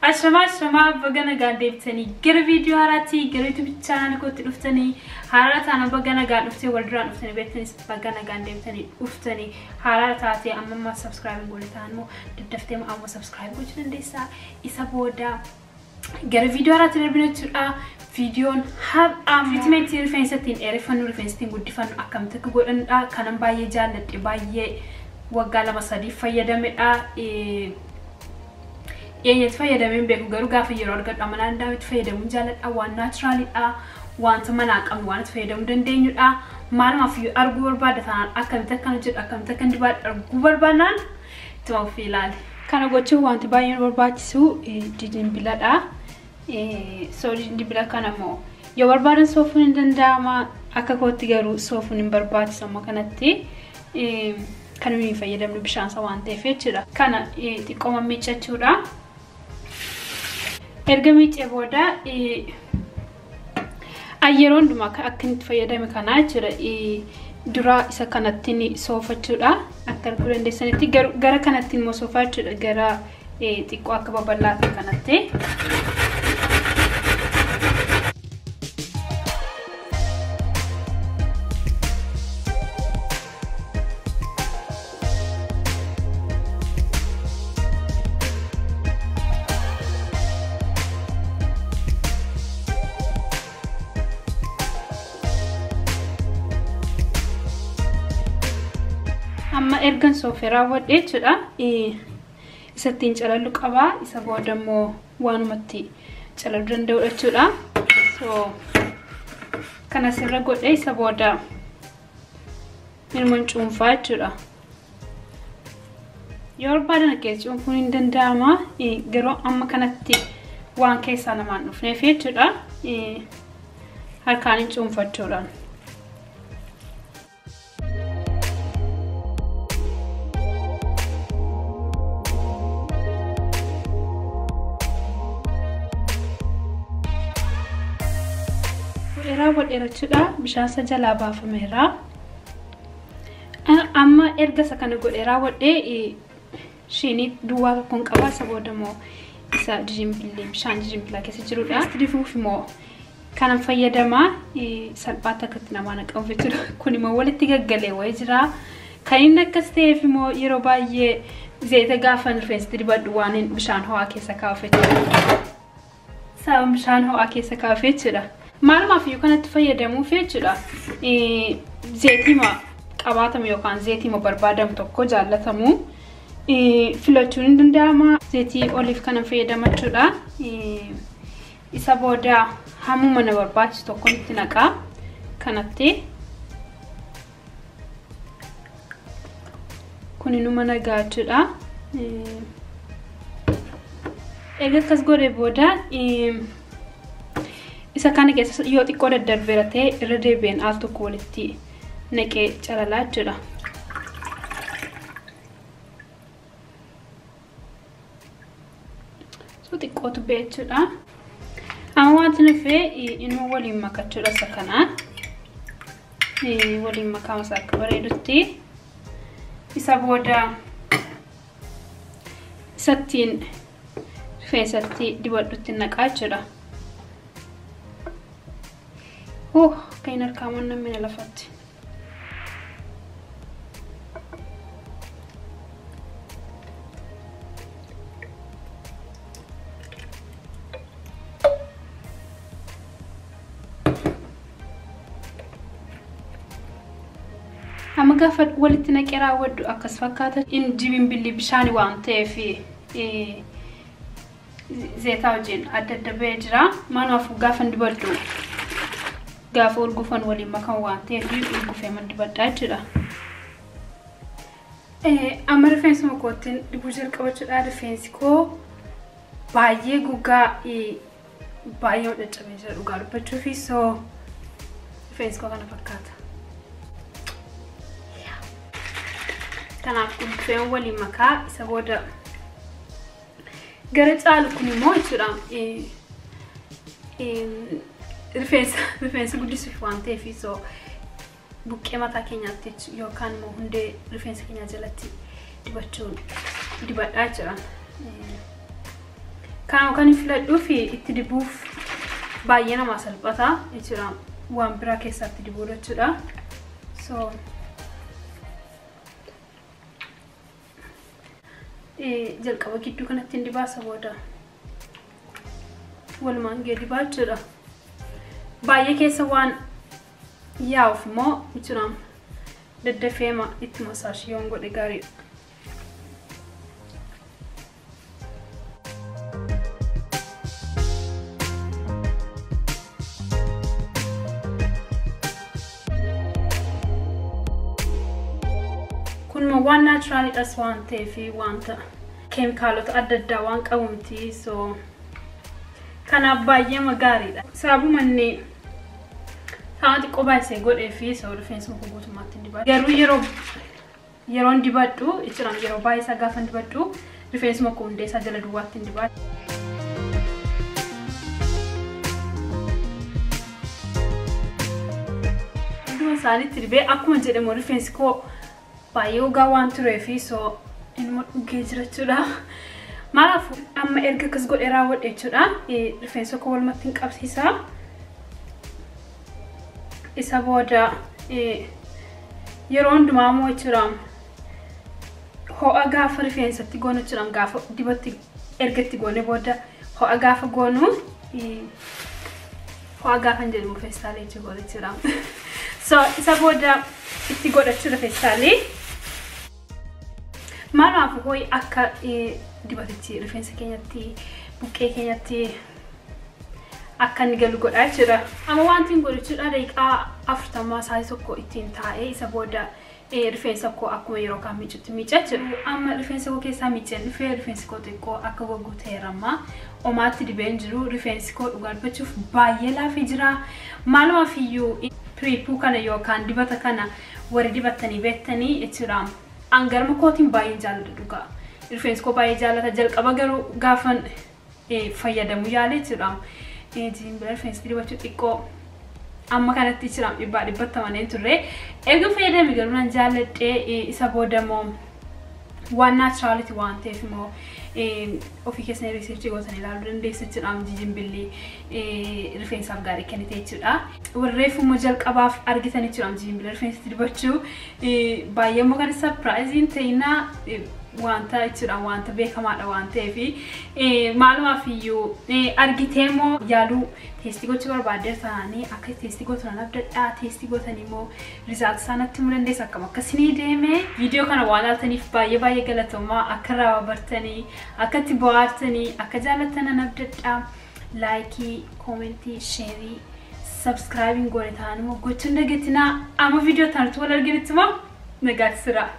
Ashamaa baga nagaan deebitanii gara viidiyoo haaraatti gara YouTube channel kootti dhuftanii haaraa taana baga nagaan dhuftee wal duraan dhuftanii beektanis baga nagaan deebitanii dhuftanii haaraa taatee amma amma subscribe goone ta'an immoo daddaftee amma subscribe gochuu dandeessaa. Isa booda gara viidiyoo haaraatti darbina jechuudha. Viidiyoon har'aa treatmentii rifeensa ittiin dheereffannu rifeensa ittiin guddifannu akkamitti akka godhanidha. Kanan baay'ee jaalladhe baay'ee waggaa 2-3 fayyadamedha. Eenyatti fayyadameen beeku garuu gaafa yeroo argadhu amma naannoo itti fayyadamuun jaalladha. Waan naachuraalidha. Wanta manaa qabnu waan itti fayyadamuu dandeenyudha. Maalumaaf iyyuu arguu barbaada taanaan akkamitti akkan hojjedhu akkamitti akkan dibaadhu arguu barbaannaan ittuma ofii ilaali. Kana gochuun wanti baay'ee nu barbaachisu didimbiladha. So didibila kana immoo yoo barbaadan soofuun hin danda'ama. Akka kootti garuu soofuun hin barbaachisu amma kanatti. Kan nuyi fayyadamnu bishaan isa waan ta'eef jechuudha. Kana xiqqooma miiccachuudha. Erga miiccee booda yeroo hundumaa akka inni itti fayyadame kanaa jechuudha. Dura isa kanatti ni soofachuudha. Akka arguu dandeessanitti gara kanatti immoo soofaa jechuudha. Gara xiqqoo akka babal'aa ta'e kanatti. Amma ergan soofee raawwadhe jechuudha. Isa ittiin calallu qaba. Isa booda immoo waanumatti calaluu danda'udha jechuudha. So kana sirra godhe isa booda ilmoon cuunfaa jechuudha. Yoo barbaadan keessa cuunfuun hin danda'ama. Garuu amma kanatti waan keessaa namaan dhufneef jechuudha. Harkaan hin cuunfachuudhaan. Raawwadheera jechuudha. Bishaan isa jalaa baafameera. Amma erga isa kana godhee raawwadhee shinii duwwaa tokkoon qaba. Isa booda immoo isa jijimbillee bishaan jijimbilaa keessa jirudha. Dibuuf immoo kanan fayyadamaa salphaatti akkatti namaa naqamu jechuudha. Kun immoo walitti gaggalee wayii jira. Kan inni akkas ta'eef immoo yeroo baay'ee zayita gaafa rifeensi dibadhu waan bishaan ho'aa keessa kaa'uuf jechuudha. Sababa bishaan ho'aa keessa kaa'uuf jechuudha. Maalumaaf iyyuu kanatti fayyadamuuf jechuudha. Zeetima qabaatamu yookaan zeetima barbaadamu tokko jaallatamu filachuun hin danda'ama. Zeetii oliif kanan fayyadama jechuudha. Isa booda hammuma na barbaachisu tokkoon itti naqaa. Kanatti kun inuma nagaa jechuudha. Erga akkas godhee booda isa kana keessa yoo xiqqoo daddarbeera ta'e irra deebi'een al tokko walitti naqee calalaa jechuudha. So xiqqootu ba'e jechuudha. Amma wanti nufe inuma waliin makachuudha isa kana. Waliin makaama isaa akka bareedutti. Isa booda isattiin rifeensatti dibadhutti naqaa jechuudha. Kan hin harkaamoon namni lafatti. Amma gaafa walitti naqee raawwadhu akkas fakkaata. Inni jibimbilli bishaanii waan ta'eef zeetaa wajjin adda adda ba'ee jira. Maalumaaf gaafa dibadhu gaafa urgufan waliin makan waan ta'eef urgufee man dibadhaa jechuudha. Amma rifeensuma kootiin dibuu jalqaba jechuudha. Rifeensi koo baay'ee gogaa baay'ee caccabee jira dhugaa dubbachuufi. So rifeensi koo kana fakkaata. Kanaaf urgufeen waliin makaa isa booda gara caalu kun immoo jechuudha. Rifeensa guddisuuf waan ta'eef so buqqee mataa keenyaatti yookaan immoo hundee rifeensa keenyaa jalatti dibachuun dibadhaa jira. Kan kan filadhuu fi itti dibuuf baay'ee nama salphata jechuudha. Waan biraa keessatti dibuu jechuudha. So jalqaba gidduu kanatti hin dibaasa booda walumaan gee dibaa jechuudha. Baay'ee keessa waan yaa'uuf immoo jechuudha daddafeema itti masaashii yoon godhe gaariidha. Kun waan naachuraalidhas waan ta'eef wanta keemikaalota adda addaa waan qabu miti. So kanaaf baay'ee gaariidha. Sababuma inni sa'a xiqqoo baay'isee godhee fi so rifeensa koo guutummaatti hin dibadhu. Garuu yeroon dibadhu jechuudha yeroo baay'ee isaa gaafa dibadhu rifeensuma koo hundee isaa jala duwwaatti hin dibadhu. Hunduma isaaniitti dibee akkuma jedhamu rifeensi koo baay'ee gogaa waan tureefi so inuma dhugee jira jechuudha. Maalaaf amma erga akkas godhee raawwadhe jechuudha. Rifeensa koo walumatti hin qabsiisa. Isa booda yeroo hundumaa immoo jechuudha ho'a gaafa rifeensatti goonu jechuudha gaafa dibatti erga itti goone booda ho'a gaafa goonu ho'a gaafa hin jedhamu feestaalii jechuudha. So isa booda itti godhachuudha feestaalii. Maalaaf ho'i akka dibatichi rifeensa keenyatti buqqee keenyatti akka inni galu godhaa jechuudha. Amma wanti hin godhu jechuudha daqiiqaa 40 sa'aatii tokko ittiin taa'ee isa booda rifeensa koo akkuma yeroo kaan miicutti miica jechuudha. Amma rifeensa koo keessaa miiceen dhufee rifeensi koo xiqqoo akka gogu ta'eera amma omaatti dibeen jiru rifeensi koo dhugaa dubbachuuf baay'ee laafee jira. Maalumaaf iyyuu piriipuu kana yookaan dibata kana warri dibattanii beektanii jechuudha. An garma kootiin baay'ee jaalladha dhugaa. Rifeensi koo baay'ee jaallata jalqaba garuu gaafan fayyadamu yaale jechuudha. Jimbira rifeensi dibachuu xiqqoo amma kanatti jechuudha dhibbaa dhibbatti amanee turre. Erga fayyadame garuu nan jaalladhee isa booda immoo waan naachuraaliti waan ta'eef immoo ofii keessanii riiserchii gootanii ilaaluu dandeessu jechuudha. Jijimbilli rifeensaaf gaarii kennite jechuudha. Warreef immoo jalqabaaf argitan jechuudha jijimbila rifeensatti dibachuu baay'ee immoo kan sarpiraayiziin ta'inaa wanta jechuudha wanta beekamaadha waan ta'eef maalumaaf iyyuu argitee immoo yaaluu teestii gochuu barbaadde taananii akka teestii gootan abdadhaa teestii gootan immoo riizaalt isaa natti himuu dandeessa akkam akkasinii deeme viidiyoo kana waan ilaaltaniif baay'ee baay'ee galatoomaa akka irraa bartanii akka itti bohaartanii akka jaallattan abdadhaa laayikii koomentii sheerii sabskraayibiin goone ta'an immoo gochuun dagatinaa amma viidiyoo taanatti wal arginitti immoo nagaatti sira.